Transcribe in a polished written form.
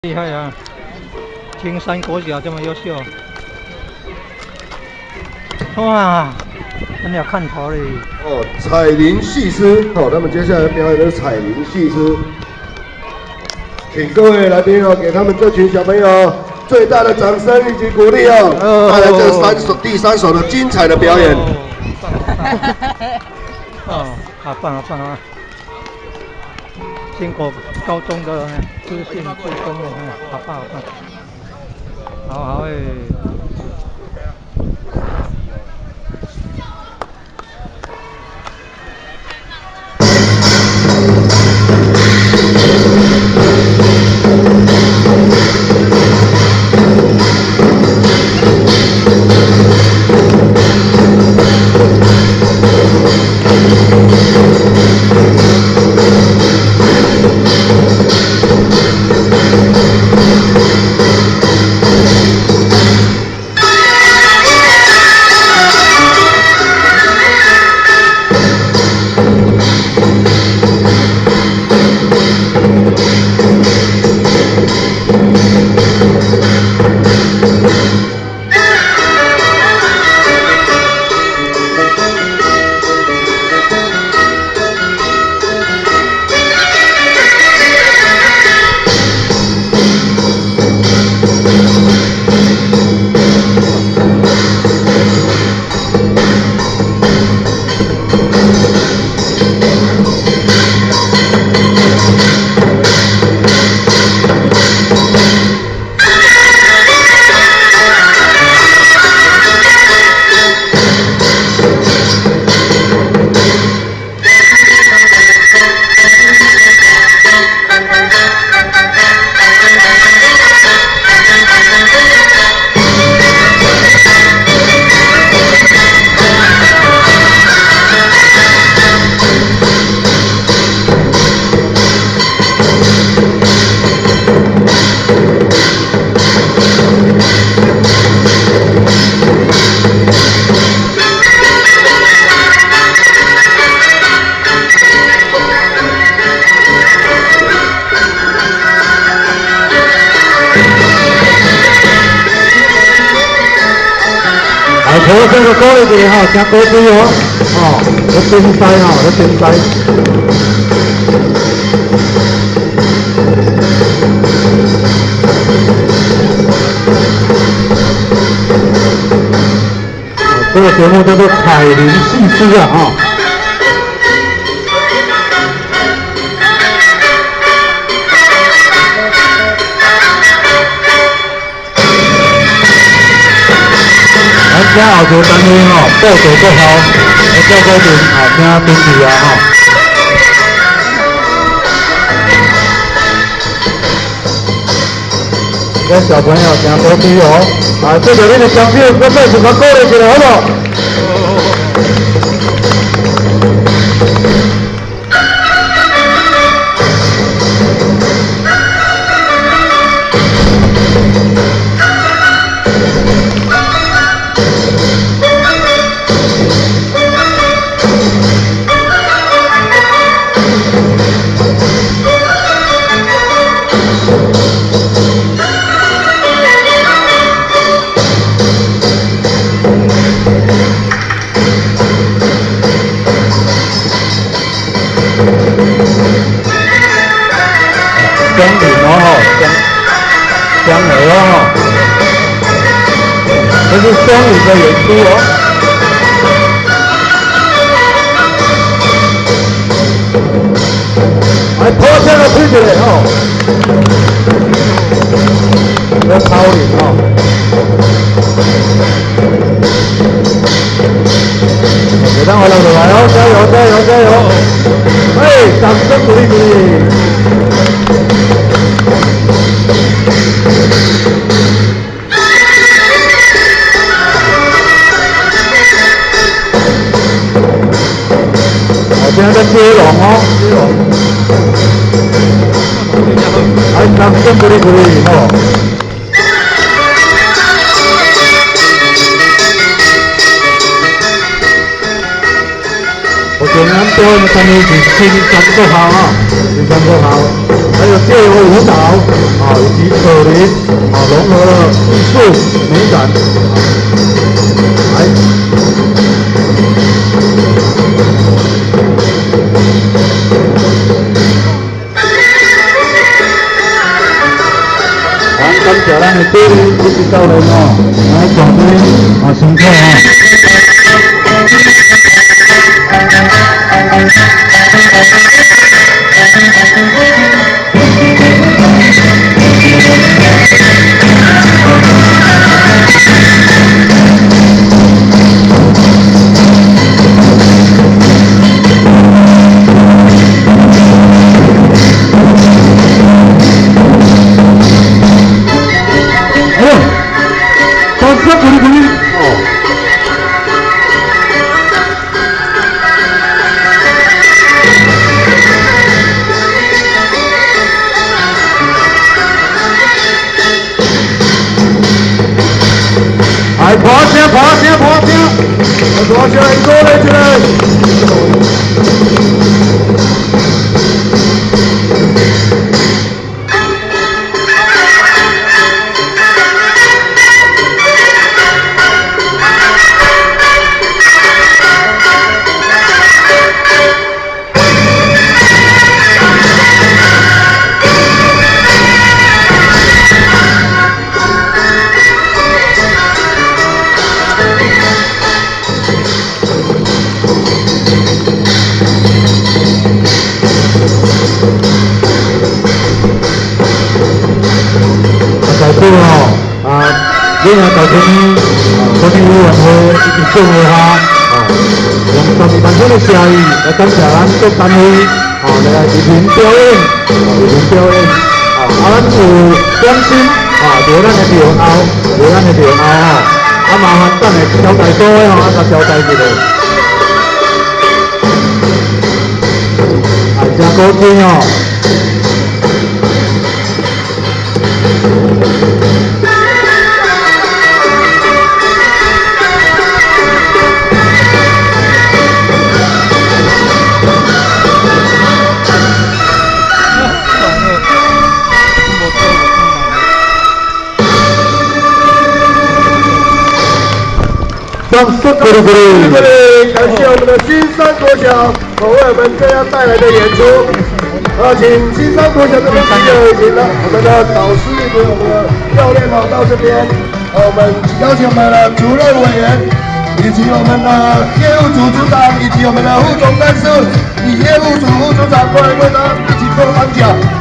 厲害啊！青山國小這麼優秀，哇，真的有看頭嘞！哦，彩鈴戲獅，好，那麼接下來表演的是彩鈴戲獅，請各位來賓哦，給他們這群小朋友最大的掌聲以及鼓勵哦，帶來這三首第三首的精彩的表演。哦，好棒好棒啊！經過高中的資訊助攻的，好棒好棒，好好誒。來，頭這個鼓勵一下吼，真鼓勵哦，哦，咧比賽吼，咧比賽。這個節目叫做彩鈴戲獅啊，哈。咱遮後一個單位吼，報道國校，來照顧陣啊，請準備啊，吼。這小朋友真鼓勵哦，啊，這個恁的雙手，閣再次甲鼓勵一下，好無？雙鈴哦吼，雙雙耳哦吼，這是雙鈴的演出哦。來，破聲來吹一下吼，來拋鈴吼。給咱回來就來哦，加油加油加油！哎，掌聲鼓勵鼓勵。好，現在在接龍哦，接龍。來，掌聲鼓勵鼓勵吼。目前咱表演的單位是青山國校哦，青山國校。還有借由舞蹈啊以及扯鈴啊，融合了藝術美感。來。感謝咱的主任以及教練哦，來團隊啊辛苦哦。來，破聲破聲破聲，大聲鼓勵起來！代表哦，啊，你若大村啊，村民委员會以及眾會下，哦，用12萬種的謝意來感謝咱各單位，哦，來蒞臨表演，哦，蒞臨表演，哦，啊，咱有點心，啊，佇咱的廟後，佇咱的廟後吼，啊，麻煩等下招待所的吼，啊，共招待一下，啊，真古錐哦。掌聲鼓勵鼓勵，感謝我們的新山國小為我們這樣帶來的演出。啊，請新山國小這邊朋友，請了我們的導師以及我們的教練哦到這邊。我們邀請我們的主任委員，以及我們的業務組組長，以及我們的副總幹事，以業務組副組長過來為大家一起做頒獎。